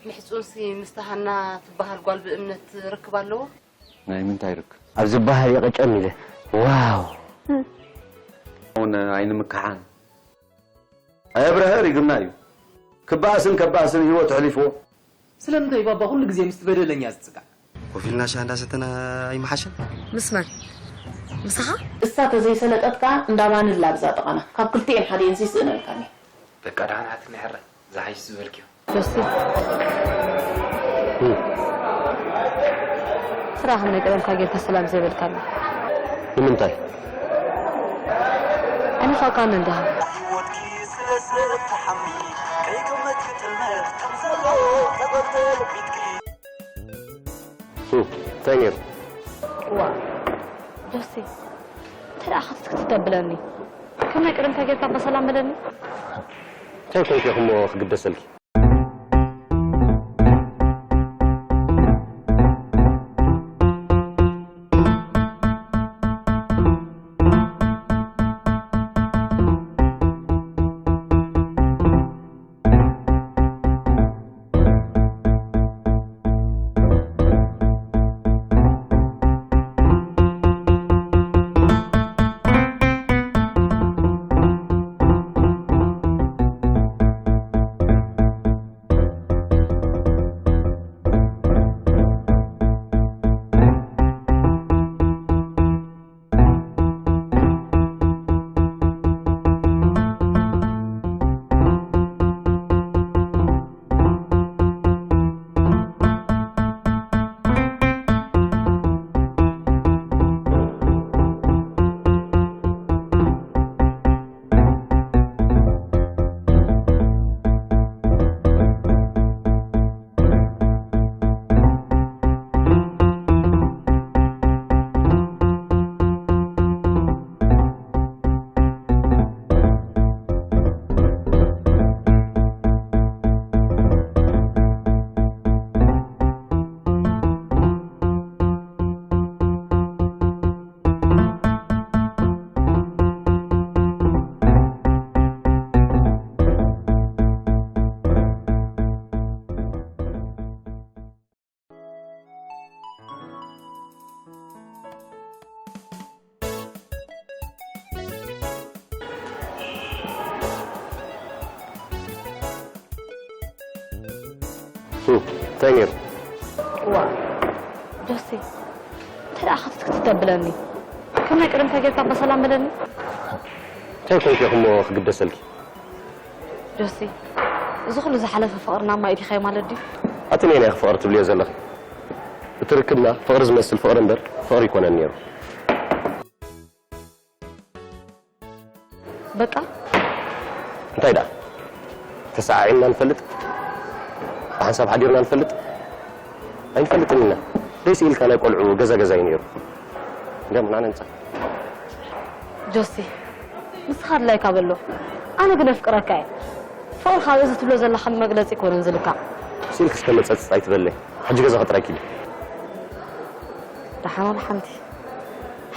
ምሕጹንሲ ምስታ ሃና ትበሃል ጓል ብእምነት ርክብ ኣለዎ? ናይ ምንታይ ርክብ? ኣብ ዝበሃል የቐጨም ኢለ። ዋው! እውን ኣይንምክሓን። ኣየብርሀ ሪግምና እዩ። ክበኣስን ከባእስን ህይወት ኣሕሊፍዎ። ስለምንታይ ባባ ኩሉ ግዜ ምስቲ በደለኛ ዝጽጋዕ? ኮፍ ኢልና ሻሂ እንዳሰተና ኣይምሓሸን? ምስ መን? ምሳኻ? እሳ ተዘይሰለጠት ከኣ እንዳ ማንላ ኣብዛ ጥቓና። ካብ ክልቲኤን ሓዲኤንሲ ይስእነልካኒ። በቃ ደሓን ሓትኒ ሕራይ፣ ዝሓይሽ ዝበልክዮ። ጆሲ። እም። ስራሕ ናይ ቀደምካ ጌርካ ሰላም ዘይበልካኒ። ንምንታይ? ኣይነፋእካኒ እንዲኻ። ህይወትኪ ስለ ዝተሓሚ፣ ከይገመትኪ ጥልመት ከም ዘሎ ጸበል ተለቢጥኪ። እም፣ እንታይ ነይሩ? እዋ፣ ጆሲ፣ እንታይ ደኣ ክትት ክትተብለኒ? ከም ናይ ቀደምካ ጌርካ እባ ሰላም በለኒ። እንታይ ኮንኪ ኢኹሞ ክግደሰልኪ? እም፣ እንታይ ነይሩ? እዋ፣ ጆሲ፣ እንታይ ደኣ ክትት ክትተብለኒ? ከም ናይ ቀደምካ ጌርካ እባ ሰላም በለኒ። እንታይ ኮንኪ ኢኹሞ ክግደሰልኪ? ጆሲ፣ እዚ ኩሉ ዝሓለፈ ፍቕርና ማይ ኢልካዮ ማለት ድዩ? ኣቲ ነየናይ ኢኺ ፍቕሪ ትብልዮ ዘለኺ? እቲ ርክብና ፍቕሪ ዝመስል ፍቕሪ እምበር ፍቕሪ ኣይኮነን ነይሩ። በቃ? እንታይ ደኣ? ተሰዓዒምና ንፈልጥ? ብሓንሳብ ሓዲርና ንፈልጥ? ኣይንፈልጥን ኢና። ደስ ኢልካ ናይ ቆልዑ ገዛ ገዛ እዩ ነይሩ። እንዲያም ንዓና ንጻ። ጆሲ፣ ንስኻ ኣድላይካ በሎ። ኣነ ግን ኣፍቅረካ እየ። ፍቕርኻ እዚ ትብሎ ዘለኻ መግለጺ ኣይኮነን ዝልካዕ። ስኢልኪ እስከ መጸጽጽ ኣይትበለይ። ሕጂ ገዛ ክጥራይ ኪዲ። ደሓን ዋላ ሓንቲ።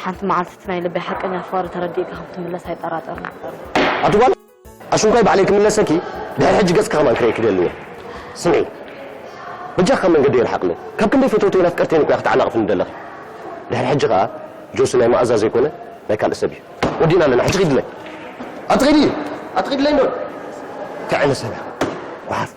ሓንቲ መዓልቲ እቲ ናይ ልበይ ሓቀኛ ፍቕሪ ተረዲእካ ከም ትምለስ ኣይጠራጠርን። ኣቲ ጓል፣ ኣሽንኳይ ባዕለይ ክምለሰኪ፣ ድሕሪ ሕጂ ገጽኪ ከማን ክርእየኪ ደሊ እየ። ስምዒ፣ በጃኻ ካብ መንገደይ ርሓቕኒ። ካብ ክንደይ ፈተውተይን ኣፍቀርተይን እኮ እያ ክትዓናቕፍኒ ደለኺ። ድሕሪ ሕጂ ከኣ ጆሲ ናይ መኣዛ ዘይኮነ ናይ ካልእ ሰብ እዩ። ወዲእና ኣለና፣ ሕጂ ኺድለይ። ኣቲ ኺዲ፣ ኣቲ ኺድለይ እንዶ። እንታይ ዓይነት ሰብ እያ? ጓሓፍ።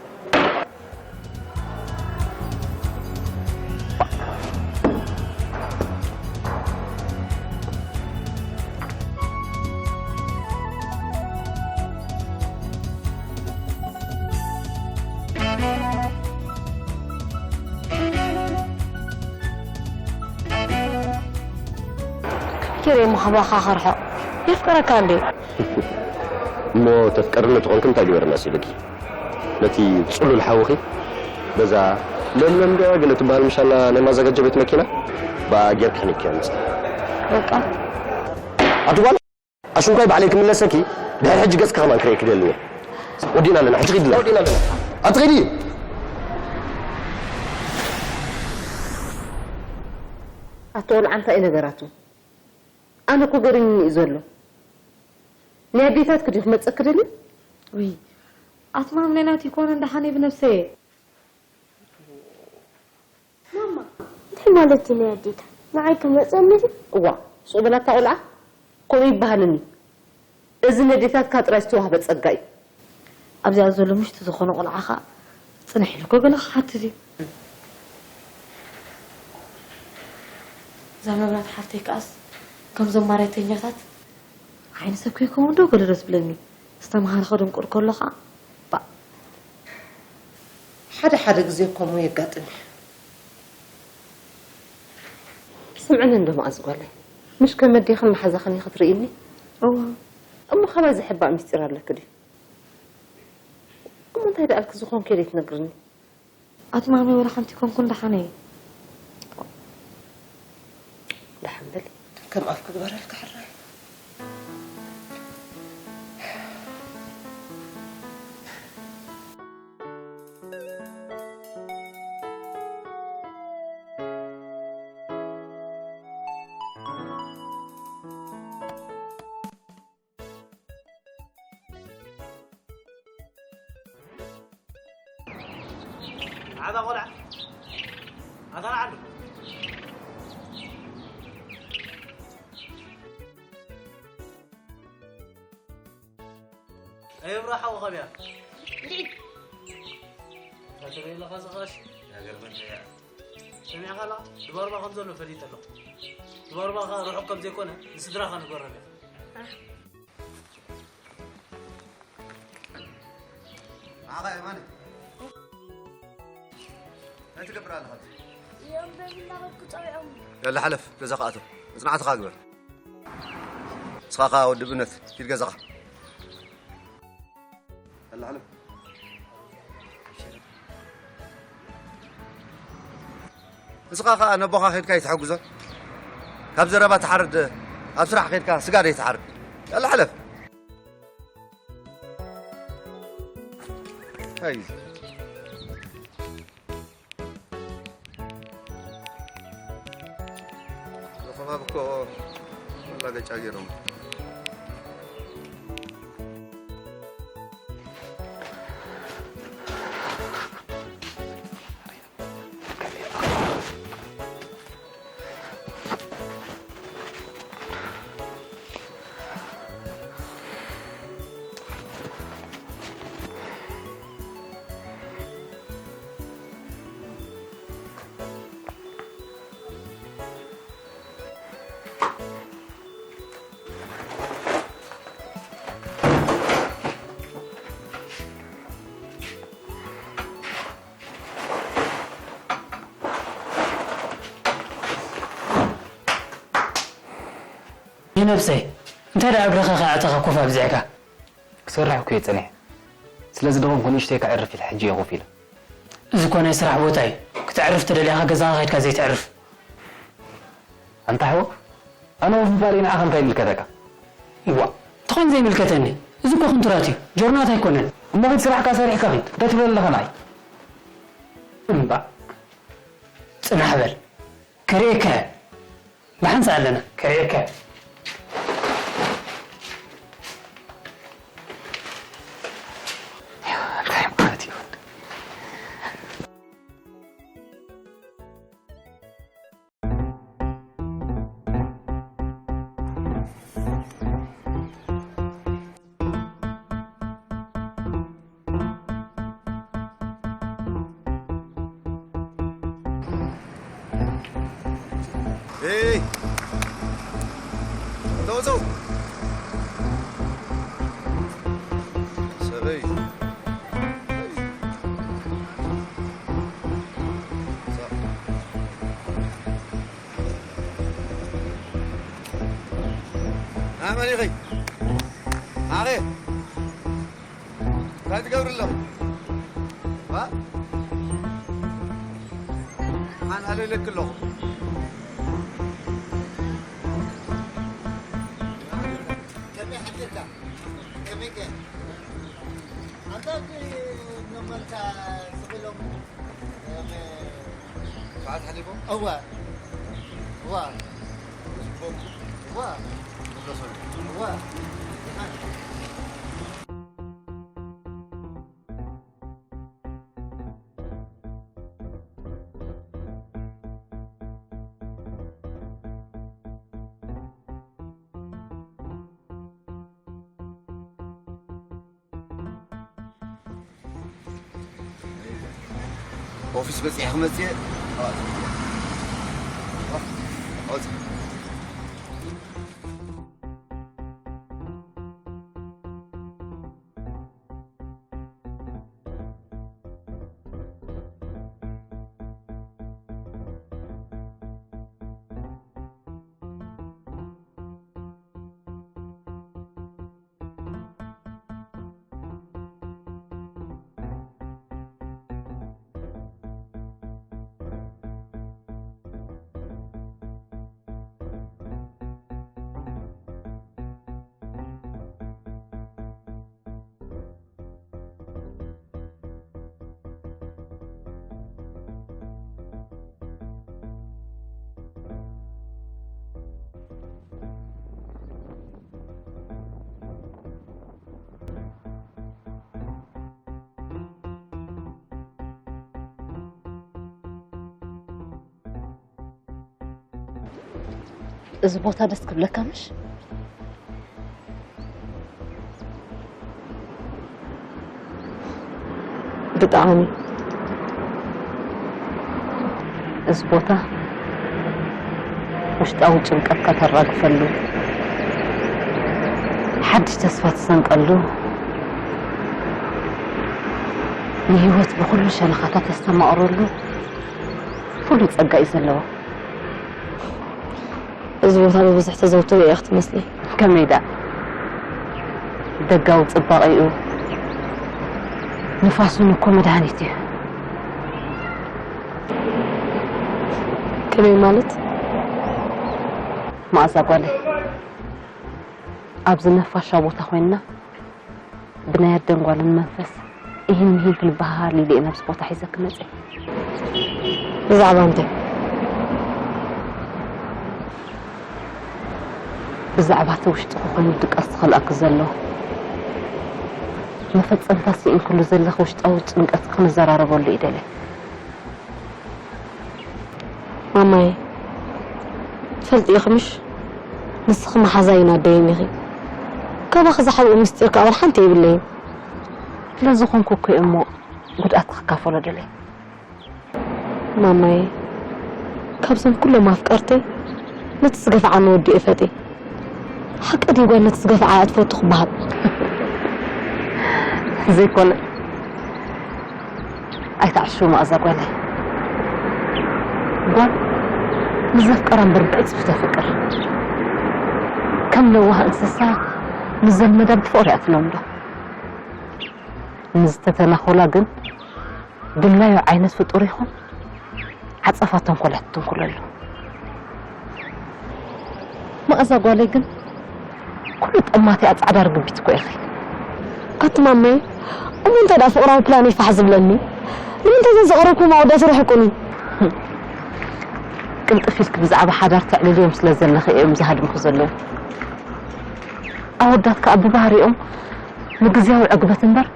ኪሬ ምኽባኻ ኸርሖ የፍቅረካ እንዴ? እሞ ተፍቀርኒ ተኾንኪ እንታይ ግበሪ መሲልኪ? ነቲ ጽሉል ሓውኺ በዛ ለምለም ድያ ገለ ትበሃል ምሻላ ናይ ማዘጋጃ ቤት መኪና ብኣ ጌርኪ ሕኒክዮ ምጻ። በቃ። ኣቲ ጓል፣ ኣሽንኳይ ባዕለይ ክምለሰኪ፣ ድሕሪ ሕጂ ገጽኪ ከማን ክርእየኪ ደሊ እየ። ወዲእና ኣለና፣ ሕጂ ኺድና። ወዲእና ኣለና። ኣቲ ኺዲ። ኣቶ ቆልዓ እንታይ እዩ ነገራቱ? ኣነ እኮ ገሪሙኒ እዩ ዘሎ። ናይ ኣዴታትኪ ድዩ ክመጸኪ ደልዩ? ውይ፣ ኣትማም ናይ ናቱ ይኮነ እንዳሓነ ብነብሰየ። ማማ፣ እንታይ ማለት እዩ ናይ ኣዴታት? ንዓይ ክመጸኒ ድዩ? እዋ፣ ስቕ በላታ ቆልዓ፣ ከምኡ ይበሃልን እዩ። እዚ ነዴታትካ ጥራይ ዝተዋህበ ጸጋ እዩ። ኣብዚኣ ዘሎ ምሽቲ ዝኾነ ቆልዓ ኸኣ ጽንሕ ኢሉ እኮ ገለ ክሓትት እዩ። እዛ መብራት ሓፍተይ ከኣስ ከምዞም ማረተኛታት ዓይኒ ሰብ ከይከውን ዶ ገለ ዶ ትብለኒ? ዝተምሃረ ከደንቁር ከሎ ኸኣ ባእ። ሓደ ሓደ ግዜ ከምኡ የጋጥም እዩ። ስምዕኒ እንዶ መኣዝ ጓለይ፣ ምሽ ከመዲኽን መሓዛኽን ኢኺ ትርእይኒ? እዋ። እሞ ካባይ ዝሕባእ ምስጢር ኣለኪ ድዩ? እሞ እንታይ ደኣልኪ ዝኾንኪ ዘይትነግርኒ? ኣቲ ማሚ ወላ ሓንቲ ኮንኩን ደሓነ እየ። ደሓን በሊ። ከም ኣፍ ክግበረልካ ሕራይ። ዓባ ቆልዓ፣ ኣታ ንዓዱ። ኣይብራ ሓው ኸብያ። ርኢት። ፈትሪ ለኻ ዝኻሽ። ሃገር መን እያ? ሰሚዕኻ ኣለኻ? ድባርባ ከም ዘሎ ፈሊጠ ኣለኹ። ድባርባ ኸኣ ርሑቕ ከም ዘይኮነ ንስድራኻ ንገሮም ኢኻ። ንዓኻ የማነ። እንታይ ትገብር ኣለኻ? እዮም በል እናኸድኩ ጸዊዖም። ያላ ሓለፍ፣ ገዛኻ ኣቶ። መጽናዕትኻ ግበር። ንስኻ ኸኣ ወዲ ብነት፣ ኪድ ገዛኻ። ያላ ሓለፍ። ንስኻ ኸኣ ነቦኻ ኬድካ ኣይትሕግዞን? ካብ ዘረባ ትሓርድ፣ ኣብ ስራሕ ኬድካ ስጋ ደይትሓርድ። ያላ ሓለፍ። ኣይ። እዚ ከባቢ እኮ መላገጫ ገይሮም። ንነብሰይ፣ እንታይ ደኣ እግርኻ ከይኣተኻ ኮፍ ኣብዚሕካ? ክሰርሕ እኮ እየ ጸኒሐ። ስለ ዝደኸምኩ ንእሽተይ ከዕርፍ ኢለ ሕጂ እየ ኮፍ ኢለ። እዚ እኮ ናይ ስራሕ ቦታ እዩ። ክተዕርፍ ተደሊኻ ገዛኻ ከይድካ ዘይተዕርፍ? ኣንታ ሓወ፣ ኣነ ኮፍ ምባለይ ንዓኻ እንታይ ይምልከተካ? እዋ፣ እንተኾይኑ ዘይምልከተኒ። እዚ እኮ ኩንትራት እዩ፣ ጆርናት ኣይኮነን። እሞ ኺድ ስራሕካ ሰሪሕካ ኺድ፣ እንታይ ትብል ኣለኻ ንዓይ? እምባእ፣ ጽናሕ በል፣ ከርእየካ እየ። ብሓንሳእ ኣለና፣ ከርእየካ እየ። እንታይ ማለት እዩ? ኤይ! ደው፣ ደው! ሰበይ! ኣመን ኢኺ። ኣኸ። እንታይ ትገብሪ ኣለኹ? ዋ? ኣንኣለለኪ ኣለኹ። ከመይ ሓዲርካ? ከመይ ከ? ኣንታ እቲ ነመልካ ስቕ ኢሎም፣ እም፣ ሰዓት ሓሊፎም? እወ። እወ። እወ። እወ። ደሓን። ኦፊስ በጺሐ ክመጽእ እየ። እዚ ቦታ ደስ ክብለካ ምሽ? ብጣዕሚ። እዚ ቦታ ውሽጣዊ ጭንቀትካ ተራግፈሉ፣ ሓድሽ ተስፋ ትሰንቀሉ፣ ንህይወት ብኹሉ ሸነኻታ ተስተማቕረሉ ፍሉይ ጸጋ እዩ ዘለዎ። እዚ ቦታ ብብዝሒ ተዘውትሩ እያ ክትመስሊ። ከመይ ደኣ? ደጋዊ ጽባቐኡ ንፋሱን እኮ መድሃኒት እዩ። ከመይ ማለት? መኣዛ ጓለይ፣ ኣብዚ ነፋሻ ቦታ ኮይንና ብናይ ኣደን ጓልን መንፈስ ኢሂን ምሂን ክንበሃሃል ኢለ እየ ናብዚ ቦታ ሒዘኪ መፅየ። ብዛዕባ እንታይ? ብዛዕባ እቲ ውሽጥኺ ኮይኑ ድቃስ ዝኸልኣኪ ዘሎ መፈፀምታ ስኢንክሉ ዘለኺ ውሽጣዊ ጭንቀት ክንዘራረበሉ እየ ደልየ። ማማይ፣ ትፈልጢ ኢኺ ምሽ? ንስኺ መሓዛይን ኣደይን ኢኺ። ካባኺ ዝሓብኡ ምስጢር ክኣ ዋላ ሓንቲ የብለይን። ስለዝኾንኩ እኮ እየ እሞ ጉድኣት ክካፈሎ ደልየ። ማማይ፣ ካብዞም ኩሎም ኣፍቀርተይ ነቲ ዝገፍዓኒ ወዲ እየ ፈትየ። ሓቂ ድዩ ጓል ነቲ ዝገፍዓ እያ ትፈቱ ክበሃል? ዘይኮነ። ኣይትዓሽው መኣዛ ጓለይ። ጓል ንዘፍቀራ እምበር ብቅልጽፍ ተፍቅር። ከም ለዋህ እንስሳ ንዘልመዳ ብፍቕሪ እያ ትለምዶ። ንዝተተናኾላ ግን ድላዩ ዓይነት ፍጡር ይኹን ዓጸፋ ተንኮል እያ ትትንኩለሉ። መኣዛ ጓለይ ግን ኩሉ ጠማቲኣ ጻዕዳ ርግቢት እኮ ኢኺ። ኣቲ ማመይ፣ እሞ እንታይ ደኣ ፍቕራዊ ፕላነይ ፋሕ ዝብለኒ? ንምንታይ እዘን ዘቕረብኩም ኣወዳት ይርሕቁኒ? ቅልጥፍ ኢልኪ ብዛዕባ ሓዳር ተዕልልዮም ስለ ዘለኺ እዮም ዝሃድሙኺ ዘለዉ። ኣወዳት ከኣ ብባህሪኦም ንግዝያዊ ዕግበት እምበር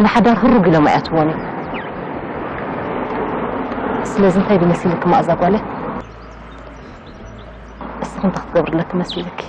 ንሓዳር ህሩግ ኢሎም ኣይኣትዎን እዮም። ስለዚ እንታይ ዶ መሲልኪ መኣዛ ጓለይ? እስኺ እንታይ ክትገብርለኪ መሲልኪ?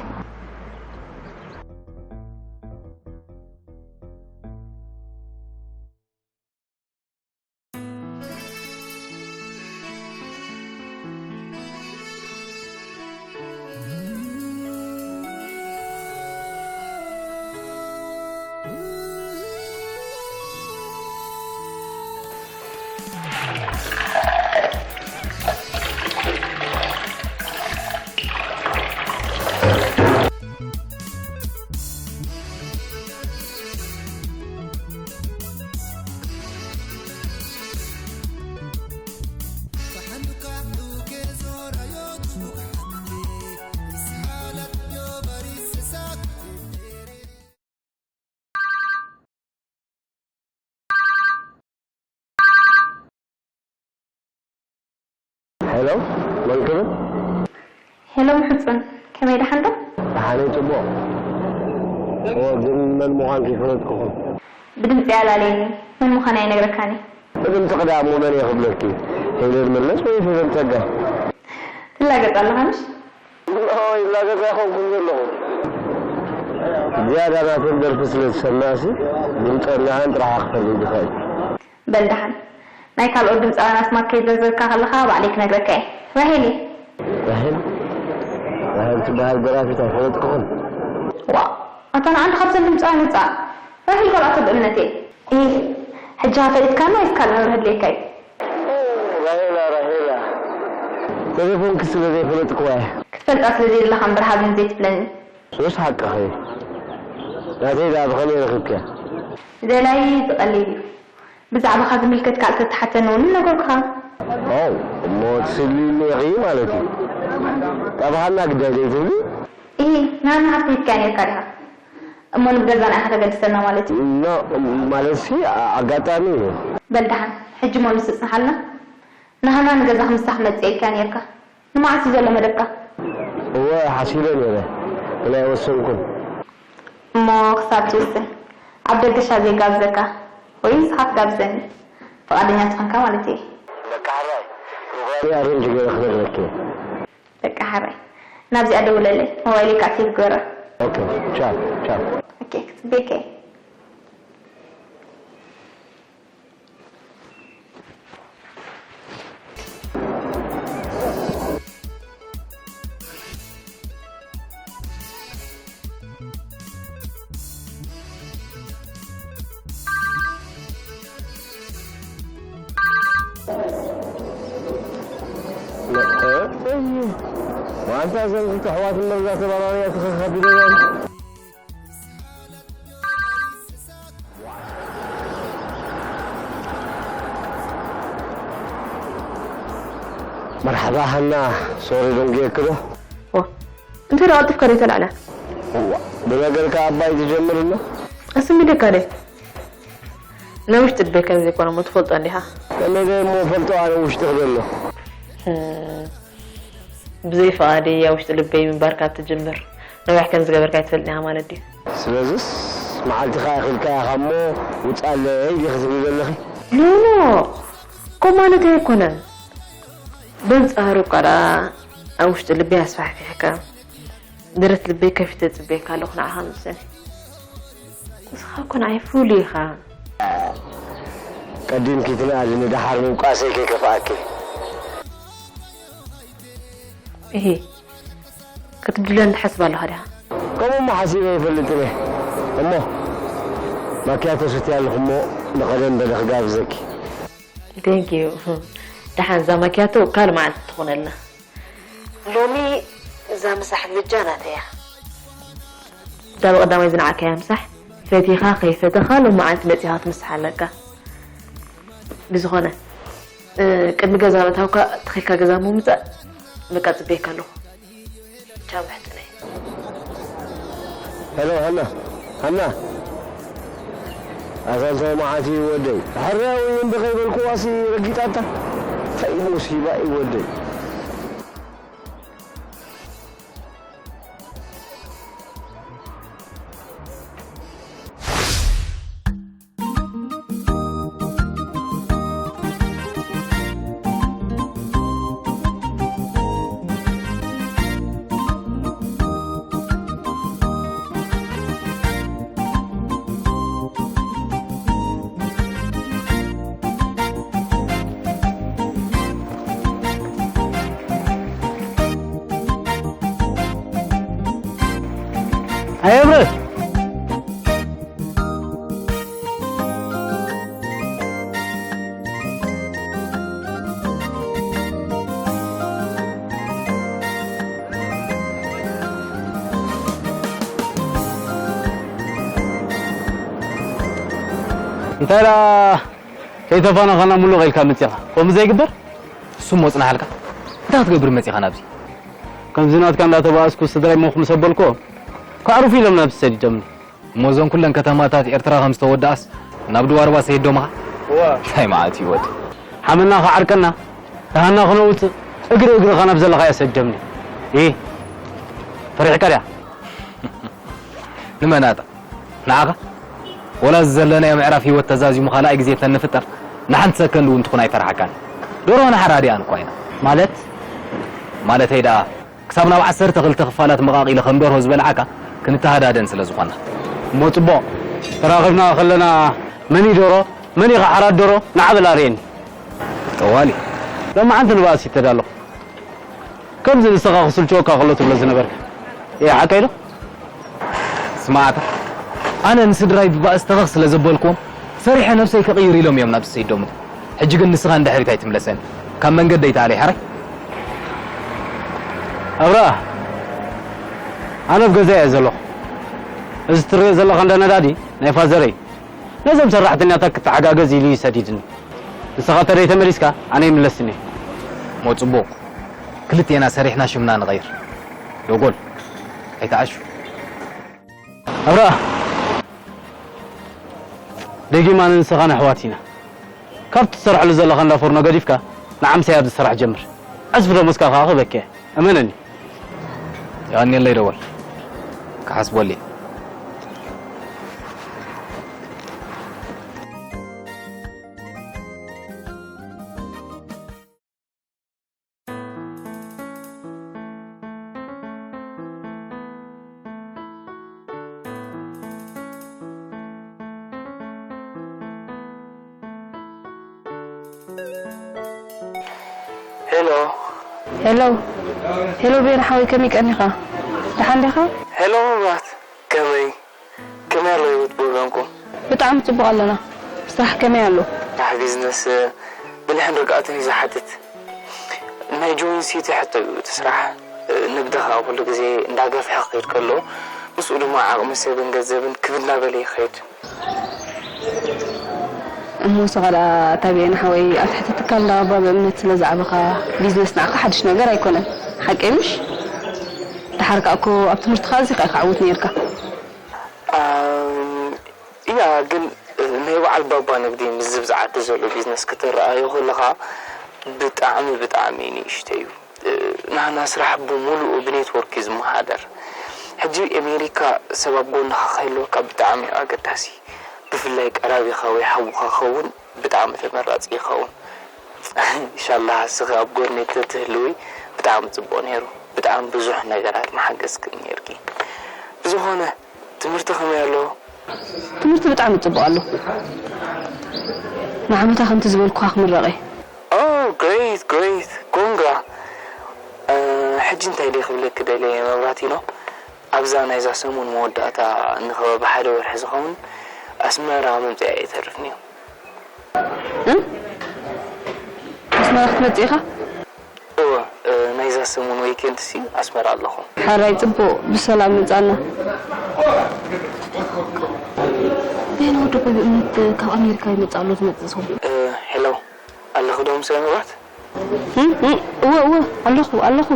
ሄሎ፣ መን ክብል? ሄሎ ምሕጹን፣ ከመይ ደሓን ዶ? ደሓነይ ጽቡቕ። እወ፣ ግን መን ምዃንኪ ፈለጥኩኹም። ብድምጺ ኣላለየኒ፣ መን ምዃን ኣይነግረካን እየ። ብድምጺ ቅዳሙ መን እየ ክብለኪ? ሄለን መለስ ወይ ፌቨን ጸጋይ? ትላገጽ ኣለኻ ምሽ? ኖ፣ ይላገጽ ኣይኮንኩን ዘለኹ። ዝያዳ ናተን ደርፊ ስለ ዝሰምዕሲ፣ ድምጸን ንኣን ጥራሕ ክፈልይ ዝኽእል። በል ደሓን። ናይ ካልኦት ድምፃውያን ኣስማት ከይዘርዘርካ ከለኻ ባዕለይ ክነግረካ እየ። ራሄል እየ። ራሄል ራሄል ትበሃል ደራፊት ኣይፈለጥኩኹን። ዋእ፣ ኣታ ንዓንዲ ካብዘን ድምፃውያን ውፃእ። ራሄል ጓል ኣቶ ልኡልነት እየ። ኢህ፣ ሕጂ ኸ ፈሊጥካኒ ወይስ ካልእ መብርሂ ኣድልየካ እዩ? ራሄላ ራሄላ ቴሌፎንኪ ስለ ዘይፈለጥክዋ እየ። ክትፈልጣ ስለ ዘይደለኻ እምበር ሃብኒ ዘይትብለኒ። ሱስ ሓቅኺ። ናተይ ደኣ ብኸመይ ረኺብክያ? ደላይ እዚ ቀሊል እዩ። ብዛዕባኻ ዝምልከት ካልእ ተተሓተኒ እውን ምነገርኩኻ። ኦው እሞ ትስልይኒ ኢኺ ማለት እዩ። ጠብሃና ግዳይ ዘይትብሊ? ኢሂ ንሃና ሓፍቲ ሒዝካያ ኔርካ ዲኻ? እሞ ንብገዛና ኢኻ ተገድሰና ማለት እዩ። ኖ ማለትሲ ኣጋጣሚ እዩ። በል ደሓን ሕጂ እሞ ንሱ ጽንሓልና። ንሃና ንገዛኺ ምሳኺ መጺአ ኢልካያ ኔርካ። ንመዓስ እዩ ዘሎ መደብካ? እወ ሓሲበ ነይረ ግን ኣይወሰንኩን። እሞ ክሳብ ትውስን ኣብ ደገ ሻሂ ዘይጋብዘካ ወይ ንስኻ ትጋብዘኒ ፍቓደኛ ትኾንካ ማለተይ እየ። በቃ ሕራይ ፕሮግራመይ ኣሬንጅ ገይረ ክነግረኪ እየ። በቃ ሕራይ ናብዚኣ ደውለለይ ሞባይለይ ከዓ ሴቭ ግበራ። ኦኬ ቻው ቻው። ኦኬ ክፅበየካ እየ። መዓንታ እዘን ክልተ ኣሕዋት እምበር እዛ ተባራርያ ክኸኸቢደን። መርሓባ ሃና ሶሪ ደንጉየኪ ዶ? ዋ እንተ ደኣ ቀልጢፍካ ደይተላዕላ? እዋ ብነገር ከኣ ኣባይ ትጀምር እሞ ኣስሚደካ ደ ናይ ውሽጢ ልበይ ከም ዘይኮነ እሞ ትፈልጦ እንዲኻ። ከመይ ዶ እሞ እፈልጦ ኣነ ውሽጥኺ ዘሎ? ብዘይ ፍቓደይ ኣብ ውሽጢ ልበይ ምንባር ካብ ትጅምር ነዊሕ ከም ዝገበርካ ኣይትፈልጥን ኢኻ ማለት ድዩ? ስለዝስ መዓልትኻ ኣኺልካ ኢኻ እሞ ውጻለይ ዲኺ ትብሊ ዘለኺ? ኖኖ ከምኡ ማለተይ ኣይኮነን። በንጻሩ እኳ ደኣ ኣብ ውሽጢ ልበይ ኣስፋሕፊሕካ ደረት ልበይ ከፊተ እጽበየካ ኣለኹ ንዓኻ ምስእኒ። ንስኻ እኮ ንዓይ ፍሉይ ኢኻ። ቀዲምኪ ትንኣድኒ ደሓር ምውቃሰይ ከይከፍኣኪ። እሂ ክትብድለኒ ትሓስብ ኣለኻ ዲኻ? ከምኡ እሞ ሓሲበ ኣይፈልጥን እየ። እሞ ማኪያቶ ሰትየ ኣለኹ እሞ ንቐደም በሊ ክጋብዘኪ። Thank you። ደሓን እዛ ማኪያቶ ካልእ መዓልቲ ትኾነልና። ሎሚ እዛ ምሳሕ ምጃ ናተይ እያ። እታ ብቐዳማይ ዝነዓካያ ምሳሕ ፈቲኻ ከይፈተኻ ሎሚ መዓልቲ መጺኻ ክትምስሓ ኣለካ። ብዝኾነ ቅድሚ ገዛ ምእታውካ ተኺልካ ገዛ ምምጻእ በቃ ጽበየካ ኣለኹ። ቻው ሕጥነይ። ሄሎ ሃና ሃና ኣዛንቶ መዓት እዩ ወደይ ሕርያዊ እምቢ ከይበልኩዋሲ ረጊጣታ ፈይ ሙሲባ እዩ ወደይ። ኣየብረ እንታይ ደኣ ከይተፋነኻና ሙሉቕ ኢልካ መጺኻ። ከምኡ ዘይግበር እሱ እሞ ጽናሓልካ። እንታይ ክትገብር መጺኻ ናብዚ? ከምዚ ናትካ እንዳተባኣስኩ ስድራይ ሞኽ ምስ ኣበልኩ ከዕርፉ ኢሎም ናብዚ ሰዲዶምኒ። እሞ እዞን ኩለን ከተማታት ኤርትራ ከም ዝተወድኣስ ናብ ድዋርባ ሰይዶምኻ? እዋ። እንታይ መዓት እዩ ወዲ። ሓመና ክዓርቀና፣ ደሃና ክነውጽእ፣ እግሪ እግርኻ ናብ ዘለኻዮ ሰዲዶምኒ። ኢ፣ ፈሪሕካ ድያ? ንመናጣ ንዓኻ ወላ እዚ ዘለናዮ ምዕራፍ ህይወት ተዛዚሙ ካልኣይ ግዜ ተንፍጠር ንሓንቲ ሰከንድ እውን ትኹን ኣይፈርሓካን። ደርሆ ንሓራዲኣን እኳ ኢና። ማለት? ማለተይ ደኣ ክሳብ ናብ ዓሰርተ ክልተ ክፋላት መቓቒለ ከም ደርሆ ዝበልዓካ ክንተሃዳደን ስለ ዝኾና። እሞ ጽቡቕ። ተራኺብና ከለና መን እዩ ደርሆ? መን እዩ ሓራዲ ደርሆ? ንዓ በል ኣርእየኒ። ጠዋሊ። ሎማዓንቲ ንባእሲ ይተዳለኹ። ከምዚ ንስኻ ክስልችወካ ከሎ ትብሎ ዝነበርካ። እየ ሓቀይ ዶ? ስማዕታ፣ ኣነ ንስድራይ ብባእሲ ተኸኽ ስለ ዘበልክዎም፣ ሰሪሐ ነብሰይ ክቕይር ኢሎም እዮም ናብ ዝሰይዶምኒ። ሕጂ ግን ንስኻ እንድሕሪት ኣይትምለሰን። ካብ መንገደይ ተኣለይ ሓራይ። ኣብራ፣ ኣነ ኣብ ገዛ እየ ዘለኹ። እዚ ትሪኦ ዘለኻ እንደ ነዳዲ ናይ ፋዘረይ። ነዞም ሰራሕተኛታት ክተሓጋገዝ ኢሉ እዩ ሰዲድኒ። ንስኻ ተደይ ተመሊስካ ኣነ ይምለስኒ። ሞ ጽቡቕ። ክልቴና ሰሪሕና ሽምና ንቐይር። ዶጎል። ኣይተዓሹ። ኣብራ። ደጊም ኣነ ንስኻን ኣሕዋት ኢና። ካብ ትሰርሐሉ ዘለኻ እንዳ ፎርኖ ገዲፍካ ንዓምሳይ ኣብዚ ስራሕ ጀምር። ዕጽፊ ደሞዝካ ከኣ ክበኪ እየ። እመነኒ። የቐንየለይ ደወል። ክሓስበሉ እየ። ሄሎ። ሄሎ። ሄሎ ቤር ሓወይ፣ ከመይ ቀኒኻ? ደሓን ዲኻ? ሄሎ መብራት፣ ከመይ? ከመይ ኣሎ ህይወት ብወገንኩም? ብጣዕሚ ጽቡቕ ኣለና። ስራሕ ከመይ ኣሎ? ስራሕ ቢዝነስ፣ እ፣ ብልሕን ርግኣትን እዩ ዝሓትት። ናይ ጆይን ሲቲ ሕቶ እዩ እቲ ስራሕ። እ፣ ንግዲ ኸኣ ኩሉ ግዜ እንዳገፍሐ ክኸይድ ከሎ፣ ምስኡ ድማ ዓቕሚ ሰብን ገንዘብን ክብ እናበለ ይኸይድ። እሞ ንስኻ ደኣ ታቤን ሓወይ፣ ኣብ ትሕቲ ትካል እንዳባባ ብእምነት ስለ ዝዓበኻ፣ ቢዝነስ ንዓኻ ሓድሽ ነገር ኣይኮነን። ሓቀይ ምሽ? ደሓር ከኣ እኮ ኣብ ትምህርትኻ ኣዚኻ ኢኻ ዕዉት ነይርካ። ኣም፣ እያ፣ ግን ናይ በዓል ባባ ንግዲ ምስ ዝብዝዓቲ ዘሎ ቢዝነስ ክትረኣዮ ከለኻ ብጣዕሚ፣ ብጣዕሚ ንእሽተይ እዩ። እ፣ ናህና ስራሕ ብምሉኡ ብኔትወርክ እዩ ዝመሓደር። ሕጂ ኣሜሪካ ሰብ ኣብ ጎንኻ ክህልወካ ብጣዕሚ እዩ ኣገዳሲ። ብፍላይ ቀራቢኻ ወይ ሓውኻ ክኸውን ብጣዕሚ ተመራጺ ይኸውን። ኢንሻላህ እስኺ ኣብ ጎነይ ተትህልዊ ብጣዕሚ ጽቡቕ ነይሩ። ብጣዕሚ ብዙሕ ነገራት ምሓገዝክኒ ነይርኪ። ብዝኾነ ትምህርቲ ከመይ ኣሎ? ትምህርቲ ብጣዕሚ ጽቡቕ ኣሎ። ንዓመታ ከምቲ ዝበልኩኻ ክምረቕ እየ። Oh, great, great. ኮንግራ። እ፣ ሕጂ እንታይ ደይ ክብለኪ ደልየ መብራቲኖ? ኣብዛ ናይዛ ሰሙን መወዳእታ ንኸባቢ ሓደ ወርሒ ዝኸውን ኣስመራ ምምፅኣ ኣይተርፍን እዩ። እ? ኣስመራ ክትመጽእ ኢኻ? እወ፣ እ፣ ናይዛ ሰሙን ዊኬንድ ሲ ኣስመራ ኣለኹ። ሕራይ ጽቡቕ፣ ብሰላም ምጻና። በይነ ወዲ ቆይ ብእምነት ካብ ኣሜሪካ ይመጽእ ኣሎ ዝመጽእ ሰው። እ፣ ሄሎ፣ ኣለኺ ዶ ምሳይ መብራት? እ፣ እ፣ እወ፣ እወ፣ ኣለኹ፣ ኣለኹ።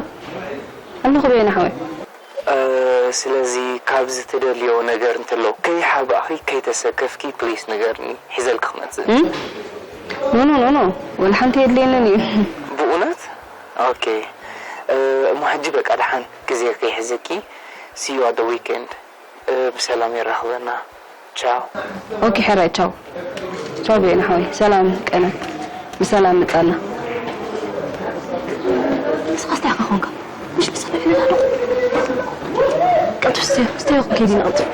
ኣለኹ በየነ ሓወይ። እ፣ ስለዚ ካብዚ ትደልዮ ነገር እንተሎ ከይሓባእኺ ከይተሰከፍኪ ፕሊስ ንገርኒ፣ ሒዘልኪ ክመጽእ። እ? ኖ፣ ኖ፣ ኖ፣ ኖ። ወላ ሓንቲ የድልየንን እዩ። ብእውነት? ኦኬ። እ፣ እሞ ሕጂ በቃ ደሓን ግዜ ከይሕዘኪ። See you at the weekend። እ፣ ብሰላም የራኽበና። ቻው። ኦኬ፣ ሕራይ፣ ቻው። ቻው፣ በየነ ሓወይ። ሰላም ቀነ። ብሰላም ምጻና። ንስኻ እንታይ ኢኻ ኾንካ? ምሽ ንስኻ ብዕልና ዶ? ቀልጥፍ ስተዮ፣ ስተዮ፣ ከይዲ ንቐልጥፍ።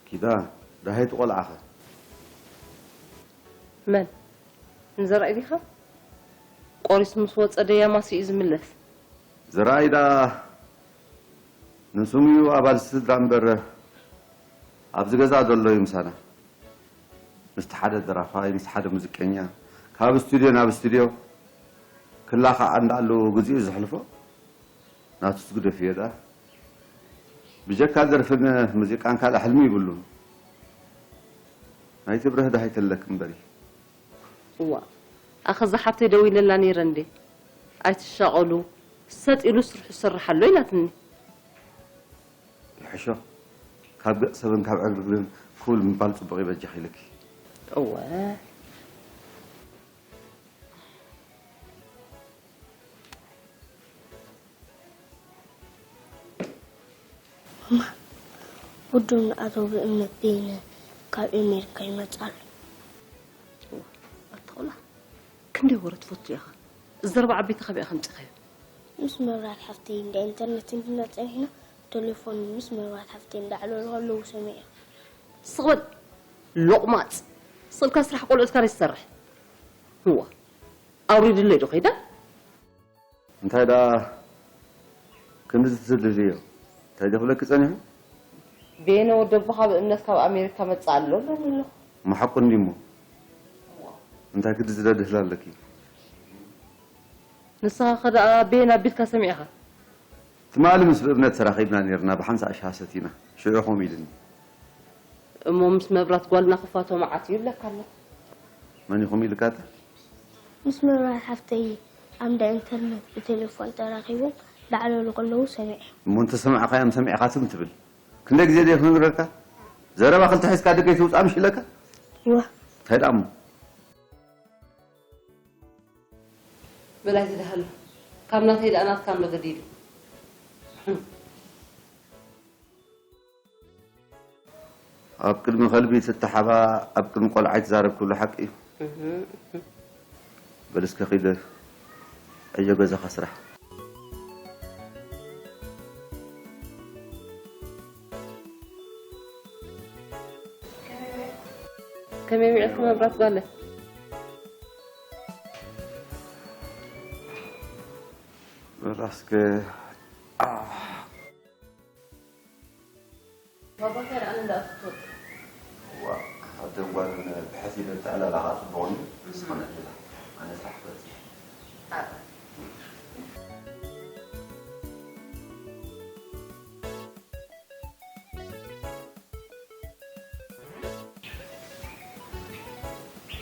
ኪዳ፣ ደሃይቲ ቆልዓኸ? መን? ንዘርኣይ ዲኻ? ቆሪሱ ምስ ወጸ ደያማሲ እዩ ዝምለስ። ዘርኣይ ደኣ ንስሙ እዩ ኣባል ስድራ እምበር ኣብዚ ገዛ ዘሎ እዩ ምሳና። ምስቲ ሓደ ደራፋይ፣ ምስ ሓደ ሙዚቀኛ፣ ካብ ስቱድዮ ናብ ስቱድዮ፣ ክላ ከዓ እንዳኣለዎ ግዚኡ ዘሕልፎ ናቱ ትግደፍ እዮ ደኣ። ብጀካ ደርፍን ሙዚቃን ካልእ ሕልሚ ይብሉን። ናይ ትብረህ ደሃይ ተለክ እምበሪ። እዋ፣ ኣኸ እዛ ሓብተይ ደዊለላ ነይረ እንዴ? ኣይትሻቐሉ፣ ሰጥ ኢሉ ስርሑ ይሰርሕ ኣሎ ኢላትኒ። ይሕሾ፣ ካብ ገጽ ሰብን ካብ ዕርግብን ክውል ምባል ጽቡቕ ይበጃኽ ኢልኪ። እወ። ማማ፣ ውዱን ኣቶ ብእምነት በየነ ካብ ኣሜሪካ ይመጽእ ኣሎ። ኣተኹላ ክንደይ ወረ ትፈቱ ኢኻ። እዚ ዘረባ ዓበይቲ ካበይ ኢኻ ኣምጺኻዮ? ምስ መብራት ሓፍተይ እንዳ ኢንተርነት እንዲና ጸኒሕና፣ ቴሌፎን ምስ መብራት ሓፍተይ እንዳዕለሉ ከለዉ ሰሚዐ። ስቕ በል ሎቕማጽ። ስቕ ኢልካ ስራሕ ቆልዑትካ ዶ ትሰርሕ? እዋ ኣውሪድለይ ዶ ከይዳ? እንታይ ደኣ ክንድዚ ትድልድልዮ? እንታይ ደኽብለኪ ጸኒሑ? ቤነ ወዲ ኣቦኻ ብእምነት ካብ ኣሜሪካ መጽእ ኣሎ እብለኒ ኣለኹ። እሞ ሓቁ እንድዩሞ እንታይ ክዲ ዝደድህል ኣለኪ? ንስኻኸ ደኣ ቤን ኣቢልካ ሰሚዕኻ? ትማሊ ምስ ብእምነት ተራኺብና ኔርና ብሓንሳእ ሻሂ ሰቲና ሽዑ ከምኡ ኢልኒ። እሞ ምስ መብራት ጓልና ክፋቶ መዓት እዩ ይብለካ ኣሎ። መን ኢኹም ኢልካታ? ምስ መብራት ሓፍተይ ኣብ እንዳ ኢንተርነት ብቴሌፎን ተራኺቦም ዳዕለሉ ከለዉ ሰሚዐ። እሞ እንተሰማዕካዮም ሰሚዕካ ትም ትብል። ክንደይ ግዜ ድየ ክነግረካ? ዘረባ ክልተ ሒዝካ ደገ ኣይትውጻእ ምሽ ኢለካ? እዋ። እንታይ ደኣ እሞ? በላይ ዝደሃሉ ካብ ናተይ ደኣ ናትካ እምበ ገዲዱ። ኣብ ቅድሚ ከልቢ ትተሓባ ኣብ ቅድሚ ቆልዓ ኣይትዛረብ ክብሉ ሓቂ እዩ። በል እስከ ኺድ ዕዮ ገዛኻ ስራሕ። ከመይ ውዒልኪ መብራት ጓለ? በላ እስከ ባባካ ደኣ ንዳኣ ክትወጥ ዋ ኣደን ጓልን ብሕቲ ኢለን ተዕላላኻ ጽቡቕ እዩ። ንስኻ ንዕልላ ኣነ ስራሕ ክበጽሕ።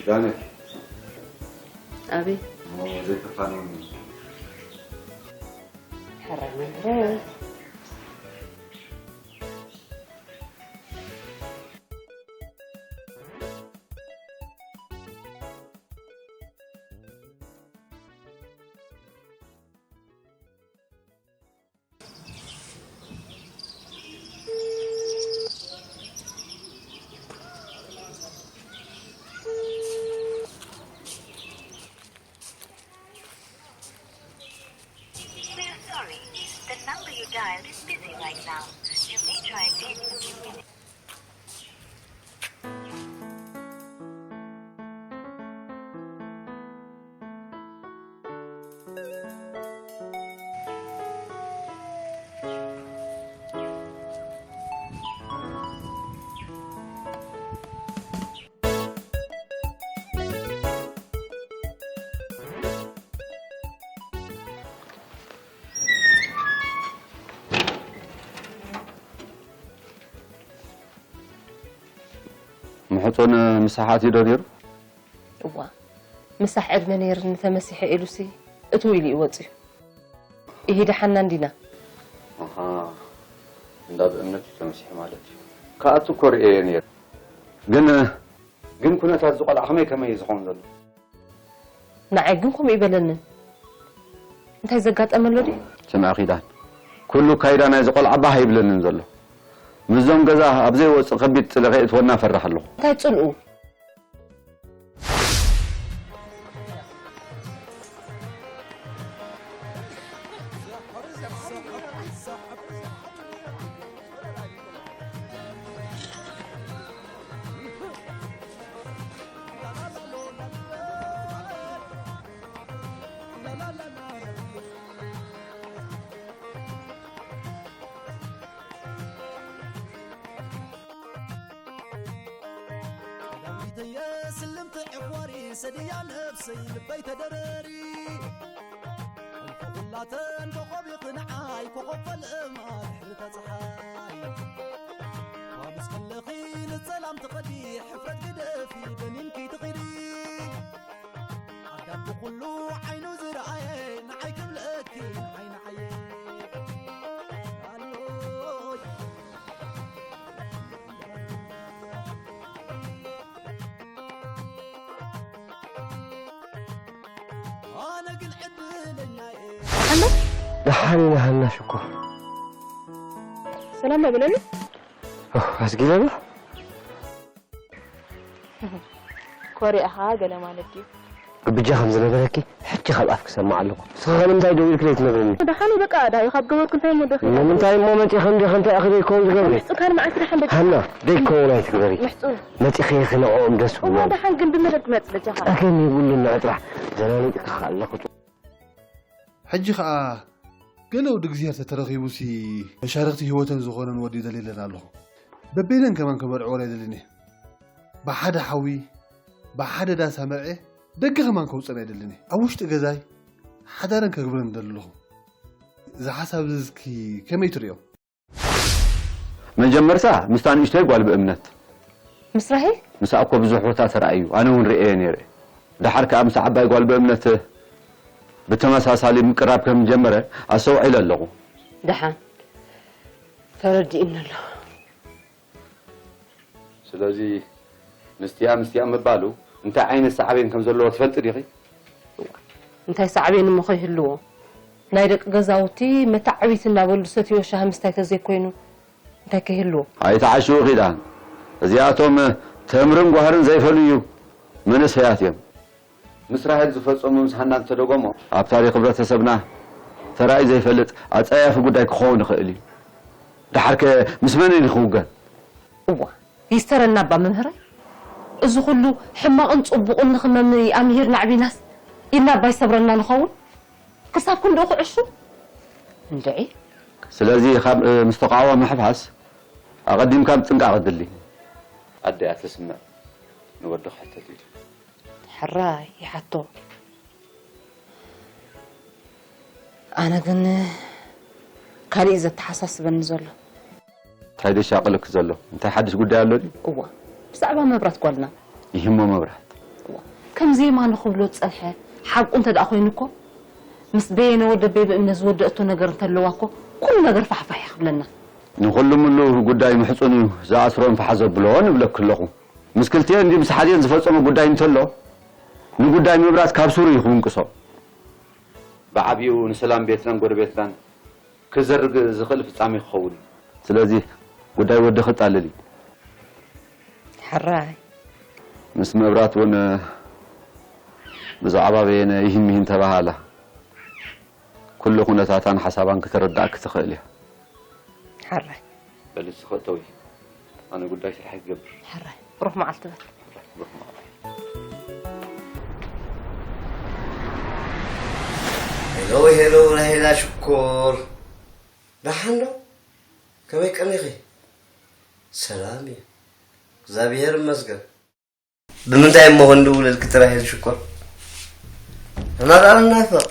ዳነ ኣቤት እሞ ዘይተፋነውኒ ሕራይ መምህረይ We're sorry. The number you dialed is busy right now. You may try again in a few minutes. ምሕጹን ምሳሕ ኣትዩ ዶ ነይሩ? እዋ ምሳሕ ዕድመ ነይርኒ ተመሲሐ ኢሉሲ እትው ኢሉ እዩ ወፅዩ። ኢሂ ደሓና እንዲና። ኣሃ እንዳ ብእምነት እዩ ተመሲሑ ማለት እዩ። ክኣቱ እኮ ርእየዮ ነይረ። ግን ግን ኩነታት እዚ ቆልዓ ከመይ ከመይ እዩ ዝኸውን ዘሎ? ንዓይ ግን ከምኡ ይበለንን። እንታይ ዘጋጠመ ኣሎ ድዩ? ስምዒ ኪዳን፣ ኩሉ ኣካይዳ ናይዚ ቆልዓ ባህ ኣይብለንን ዘሎ። ምስዞም ገዛ ኣብ ዘይወጽእ ከቢድ ጽልኢ ከየእትወና እፈርሕ ኣለኹ። እንታይ ጽልኡ? ዳዊተየ ስልምቲ ዕቋሪ ሰድያ ነብሰይ ልበይ ተደረሪ ተን ኮኾብ ይኽንዓይ ኮኾብ ፈልእማ ድሕሪ ተፀሓይ። ኳ ምስ ከለኺ ንሰላም ትኸዲ፣ ሕፍረት ግደፊ፣ ደኒንኪ ትኺዲ። ኣዳም ብኹሉ ዓይኑ ዝረኣየ፣ ንዓይ ክብለኪ፣ ንዓይ ንዓየ። ኣሎይ። ኣነ ግን ዕድለኛ እየ። ደሓን ኢና ሃና ሽኮር። ሰላም በለኒ። ኦህ፣ ኣስጊለና። ኮሪኣኻ ገለ ማለት ድዩ? ግብጃ ከም ዝነበረኪ ሕጂ ካብ ኣፍ ክሰማዕ ኣለኹ። ንስኺ ከ ንምንታይ ደው ኢልክለይ ትነግርኒ? ደሓን እዩ በቃ፣ ዳዩ ካብ ገበርኩ እንታይ እሞ ደኺ? ንምንታይ እሞ መፂኺ እንዲኺ እንታይ ኢኺ ዘይኮን ዝገብሪ? ምሕጹ ካን መዓልቲ ደሓን በቃ። ሃና፣ ደይከውን ኣይትግበሪ። ምሕጹ። መፂኺ ኢኺ ንዕኦም ደስ እሞ ብሎም። ደሓን ግን ብመደብ ክመጽእ በጃኻ። ጸገም የብሉን፣ ንዕጥራሕ ዘናኒጥካ ኣለኹ። ሕጂ ኸኣ ገለ ወዲ እግዚኣብሔር ተተረኺቡሲ መሻርኽቲ ህይወተን ዝኾነን ወዲ ደልየለን ኣለኹ። በበይነን ከማን ከመርዕወን ኣይደልን እየ። ብሓደ ሓዊ፣ ብሓደ ዳስ ኣመርዕየ ደገ ከማን ከውፅአን ኣይደልን እየ። ኣብ ውሽጢ ገዛይ ሓዳረን ከግብረን እደሊ ኣለኹ። እዚ ሓሳብ እዚ እስኪ ከመይ ትርእዮ? መጀመርታ ምስታ ንእሽተይ ጓል ብእምነት። ምስ ራሄል? ምስኣ እኮ ብዙሕ ቦታ ተራእዩ፣ ኣነ እውን ርእየ ነይረ። ደሓር ከኣ ምስ ዓባይ ጓል ብእምነት ብተመሳሳሊ ምቅራብ ከም ጀመረ ኣስተውዒለ ኣለኹ። ደሓን ተረዲእኒ ኣሎ። ስለዚ ምስቲኣ ምስቲኣ ምባሉ እንታይ ዓይነት ሳዕቤን ከም ዘለዎ ትፈልጢ ዲኺ? እንታይ ሳዕቤን እሞ ከይህልዎ? ናይ ደቂ ገዛውቲ መተዓቢቲ እናበሉ ዝሰትይዎ ሻሂ ምስታይ ተዘይኮይኑ እንታይ ከይህልዎ? ኣይትዓሽው ኪዳን፣ እዚኣቶም ተምርን ጓህርን ዘይፈለዩ መንእሰያት እዮም። ምስ ራሄል ዝፈጸሞ ምስ ሃና እንተደገሞ ኣብ ታሪኽ ሕብረተሰብና ተራእዩ ዘይፈልጥ ኣጸያፊ ጉዳይ ክኸውን ይኽእል እዩ። ደሓርከ ምስ መን እዩ ክውገን? እዋ ይስተረና እባ መምህረይ፣ እዚ ኩሉ ሕማቕን ጽቡቕን ንኽመምይ ኣምሂርና ኣዕቢናስ ኢድና እባ ይሰብረና ንኸውን? ክሳብ ክንድኡ ክዕሹ? እንድዒ። ስለዚ ካብ፣ እ፣ ምስ ተቓዋሚ ምሕፋስ ኣቐዲምካ ምጥንቃቕ ኣድሊ። ኣደይ ኣትስምዕ ንወዲ ክሕተት እዩ። ሕራይ ይሓቶ። ኣነ ግን ካሊእ እዩ ዘተሓሳስበኒ ዘሎ። እንታይ ደሻቕልክ ዘሎ? እንታይ ሓድሽ ጉዳይ ኣሎ ድዩ? እዋ፣ ብዛዕባ መብራት ጓልና። ይህሞ መብራት። እዋ፣ ከም ዜማ ንኽብሎ ዝጸንሐ ሓቁ እንተ ደኣ ኮይኑ እኮ፣ ምስ በየነ ወደበይ ብእምነት ዝወደእቶ ነገር እንተለዋ እኮ፣ ኩሉ ነገር ፋሕፋሕ ይኽብለና። ንኹሉ ምሉ ጉዳይ ምሕጹን እዩ ዝኣስሮን ፋሕ ዘብሎ ንብለክ ኣለኹ። ምስ ክልቲኤን ድዩ ምስ ሓዲኤን ዝፈጸሞ ጉዳይ እንተሎ፣ ንጉዳይ መብራት ካብ ሱሩ እዩ ክውንቅሶ። ብዓቢኡ ንሰላም ቤትናን ጎረቤትናን ክዘርግ ዝኽእል ፍጻሜ ክኸውን እዩ። ስለዚ ጉዳይ ወዲ ክጣልል እዩ። ሕራይ። ምስ መብራት እውን ብዛዕባ በየነ ይህን ምሂን ተባሃላ። ኩሉ ኩነታታን ሓሳባን ክተረድኣኪ ትኽእል እያ። ሕራይ። በሊ እስኺ እተዊ። ኣነ ጉዳይ ስራሕ ይገብር። ሕራይ። ሩህ መዓልቲ በል። ሩህ መዓልቲ። ሄሎ፣ ሄሎ፣ ራሄላ ሽኮር። ደሓን ዶ? ከመይ ቀኒኺ? ሰላም እዩ። እግዚኣብሔር ይመስገን። ብምንታይ እሞ ክንድውለልኪ ትራሄል ሽኮር? ንሕና ደኣ ንናፈቕ።